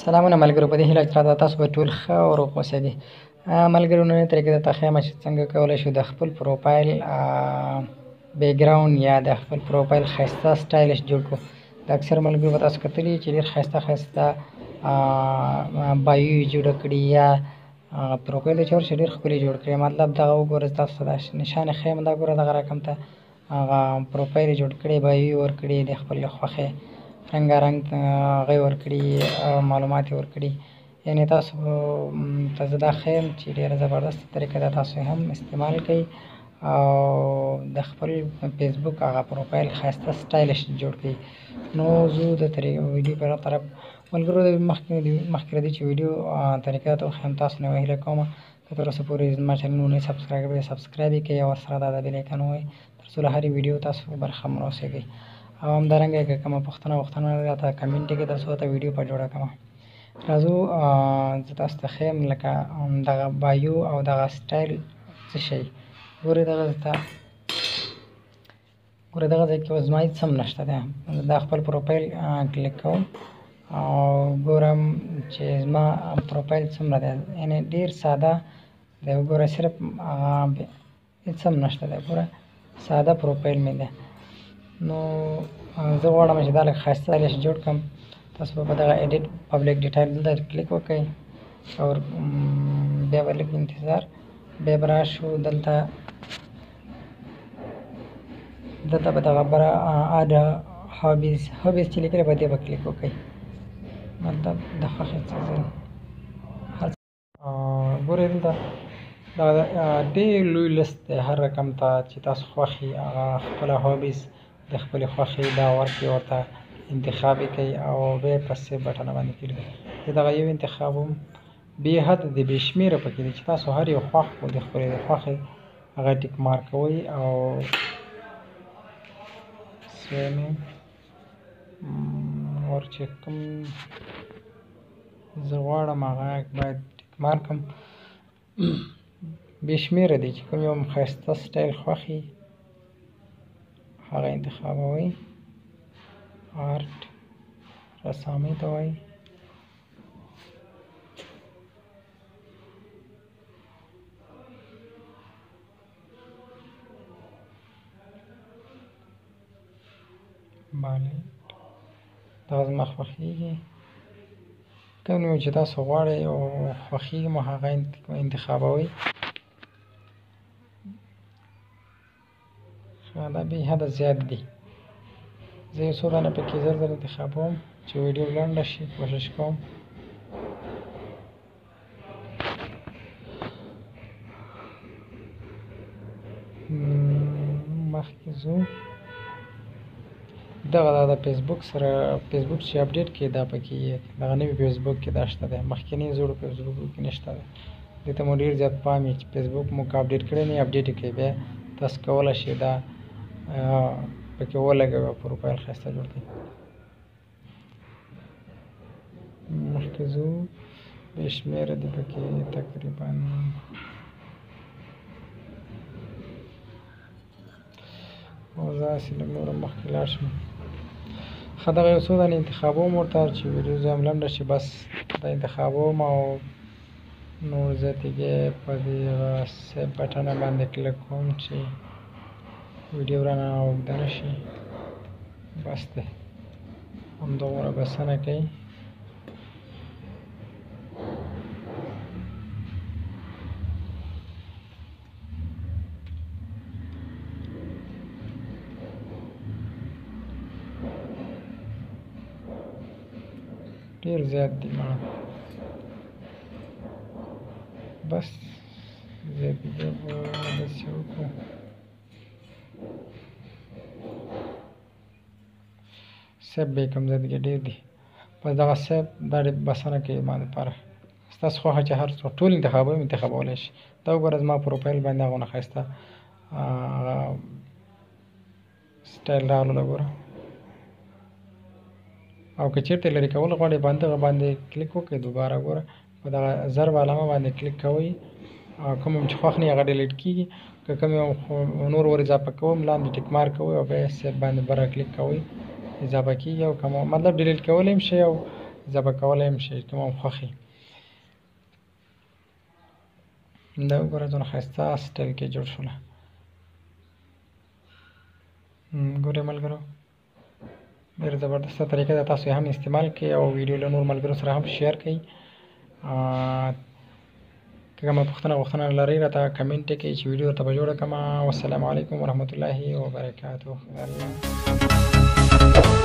سلامونه ملګرو، په دې هیله چې راته تاسو به ټول ښه او روغ اوسئ. ملګرو، نننۍ طریقې درته ښیم چې څنګه کولی شو د خپل پروفایل background یا د خپل پروفایل ښایسته stylish جوړ کړو. د اکثر ملګرو به تاسو کتلي چې ډېر ښایسته ښایسته bio یې جوړه کړي یا پروفایل چې ورشي ډېر ښکلي جوړ کړي. مطلب دغه وګوره، تاسو ته دا نشان ښیم، دا ګوره دغه رقم ته هغه پروفایل یې جوړ کړی، bio یې ورکړي، د خپلې خوښې رنګارنګ هغه یې ورکړي، معلومات یې ورکړي. یعنې تاسو ته زه دا ښیم چې ډېره زبردسته طریقه ده، تاسو یې هم استعمال کړئ او د خپل فیسبوک هغه پروفایل ښایسته stylish جوړ کړئ. نو ځو د ویډیو پر طرف. ملګرو، د مخکې له دې چې ویډیو طریقه درته وښیم، تاسو نه هیله کوم که تر اوسه پورې زما چینل نه subscribe کړئ، subscribe یې کړئ او ورسره دا د bell icon ووهئ تر څو له هرې ویډیو تاسو برخمن اوسئ. او همدارنګه که کومه پوښتنه غوښتنه لرئ راته comment کړئ تر څو ورته ویډیو په جوړه کړم. راځو زه تاسو ته ښیم لکه دغه bio او دغه سټایل څه شی. ګورئ دغه ته ګورئ، دغه ځای کې اوس زما هېڅ هم نشته دی. دا خپل پروفایل کلیک کوم او ګورم چې زما پروفایل څومره دی. یعنې ډېر ساده دی، وګوره صرف هغه هېڅ هم نشته دی. ګوره ساده پروفایل مې دی. نو زه غواړم چې دا لږ ښایسته stylish جوړ کړم. تاسو به په دغه edit public detail دلته کلیک وکړئ او بیا به لږ انتظار، بیا به راشو دلته، دلته به دغه بره add hobbies، hobbies چې لیکلی په دې به کلیک وکړئ. مطلب د خوښې څه هر ګورئ دلته دا ډېر لوی لست دی، هر رقم ته چې تاسو خوښ یې هغه خپله hobbies د خپلې خوښې دا ورکړئ، ورته انتخاب یې کړئ او بیا په save button باندې کلیک کړئ. زه دغه یو انتخابوم، بې حده دی، بې شمېره پکې دی چې تاسو هر یو خوښ کړو د خپلې خوښې هغه tick mark کوئ او swimming ور چې کوم زه غواړم هغه باید tick mark کړم. بې شمېره دی چې کوم یو ښایسته سټایل خوښ یې هغه انتخابوئ. art رسامۍ ته وایي. بالټ دغه زما خوښېږي. کوم یو چې تاسو غواړئ او خوښېږي مو هغه انتخابوئ. دا بې حده زیات دي. زه یو څو دانې پکې زر زر انتخابوم چې ویډیو لنډه شي، کوشش کوم. مخکې ځو. دغه دا د فیسبوک سره فیسبوک چې update کړي دا پکې دغه نوي فیسبوک کې دا شته دی، مخکینی زوړ فیسبوک کې نشته دی. دې ته مو ډېر زیات پام وي چې فیسبوک مو که update کړی نه update یې کړئ، بیا تاسو کولی شئ دا پکې ولګوئ او پروفایل ښایسته جوړ کړئ. مخکې ځو، بې شمېره دي پکې تقریبا. او زه هسې لږ نور هم مخکې لاړ شم. ښه دغه یو څو دانې انتخابوم ورته چې ویډیو زه هم لنډه شي، بس دا انتخابوم او نور زیاتېږي په دې save button باندې کلیک کوم چې ویډیو رانه اوږده نه شي. بس دی، همدغومره بسنه کوي. ډېر زیات دي مړه، بس زیاتېږي به داسې وکړو. save به یې کړم، زیاتېږي ډېر دي. بس دغه save دا ډېر بسنه کوي ما دپاره. ستاسو خوښه چې هر څو ټول انتخابوم انتخابولی شي. دا وګوره زما پروفایل باندې هغونه ښایسته هغه سټایل راغلو. وګوره، او که چېرته لرې کول غواړئ باندې دغه باندې کلیک وکړئ. دوباره ګوره په دغه ضرب علامه باندې کلیک کوئ او کوم چې خوښ نه هغه delete کېږي. که کوم یو نور ور اضافه کوم لاندې tick mark کوئ او بیا save باندې بره کلیک کوئ، اضافه کېږي. او که مطلب delete کولی هم شئ او ذبح کولی هم شئ کوم خوښ یې. دا وګوره ځونه ښایسته سټایل کې جوړ شوله. ګورئ ملګرو، ډېره زبردسته طریقه ده، تاسو یې هم استعمال کړئ او ویډیو له نور ملګرو سره هم شیر کړئ. که کومه پوښتنه غوښتنه لرئ راته کمنټ یې کړئ چې ویډیو درته به جوړه کړم. والسلام علیکم ورحمت الله وبرکاته. الله.